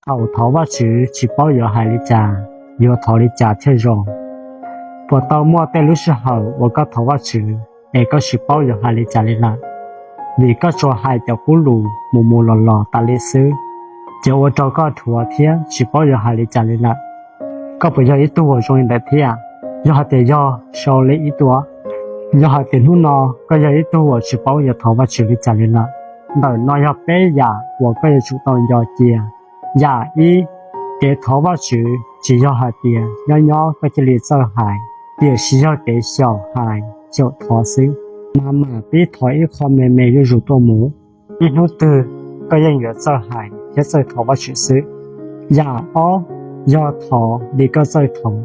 Thaum thov Vajtswv tsis paub yuav hais li cas, yuav thov li cas thiaj zoo? Puas tau muaj tej lub sij hawm uas koj thov Vajtswv es koj tsis paub yuav hais li cas li lawm? Vim koj tsuas hais cov qub lus mus mus los los tas li xwb, ces ua rau koj dhuav thiab tsis paub yuav hais li cas li lawm. Koj puas yog ib tug uas zoo li ntawd thiab? Yog hais tias yog, sau li ib tuam. Yog hais tias hnub no koj yog ib tug uas tsis paub yuav thov Vajtswv li cas li lawm, ntawm no yog peb yam uas koj yuav tsum tau nco cia. Yam ib, kev thov Vajtswv tsis yog hais tias nyob nyob koj cia li txawj hais, tiam sis yog kev xyaum hais xyaum thov xwb. Mas mam pib thov ib qho me me zuj zus tuaj mus. Ib hnub twg koj yeej yuav txawj hais thiab txawj thov Vajtswv xwb. Yam ob, yog thov li koj txawj thov,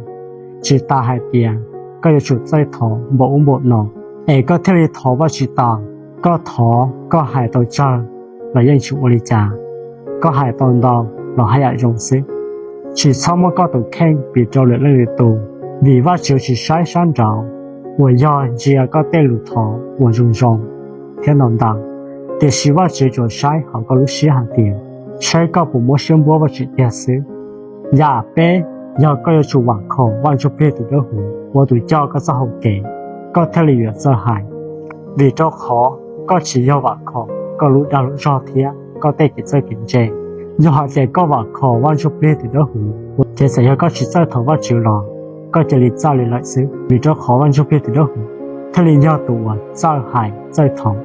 tsis tas hais tias koj yuav tsum txawj thov npaum ub npaum no es koj thiaj li thov Vajtswv tas. Koj thov koj hais tau tsawg los yeej tsis ua li cas, koj hais tau ntau los haj yam zoo xwb. Tsis txhob muab koj tus kheej piv rau lwm leej lwm tus, vim Vajtswv tsis saib sab nraud uas yog ntsia koj tej lus thov uas zoo zoo thiab ntau ntau, tiam sis Vajtswv tsuas saib hauv koj lub siab hais tias saib koj puas muab siab npuab Vajtswv tiag xwb. Yam peb, yog koj yuav tsum vam khom Vaj Ntsuj Plig tus dawb huv ua tus coj koj txoj hau kev, koj thiaj li yuav txawj hais. Vim rau qhov koj tsis yog vam khom koj lub dag lub zog thiab koj tej kev txawj kev ntse. Yog hais tias koj vam khom Vaj Ntsuj Plig tus dawb huv, ces txawm yog koj tsis txawj thov Vajtswv los koj cia li txawj li lawm xwb, vim rau qhov Vaj Ntsuj Plig tus dawb huv thiaj li yog tus uas txawj hais txawj thov.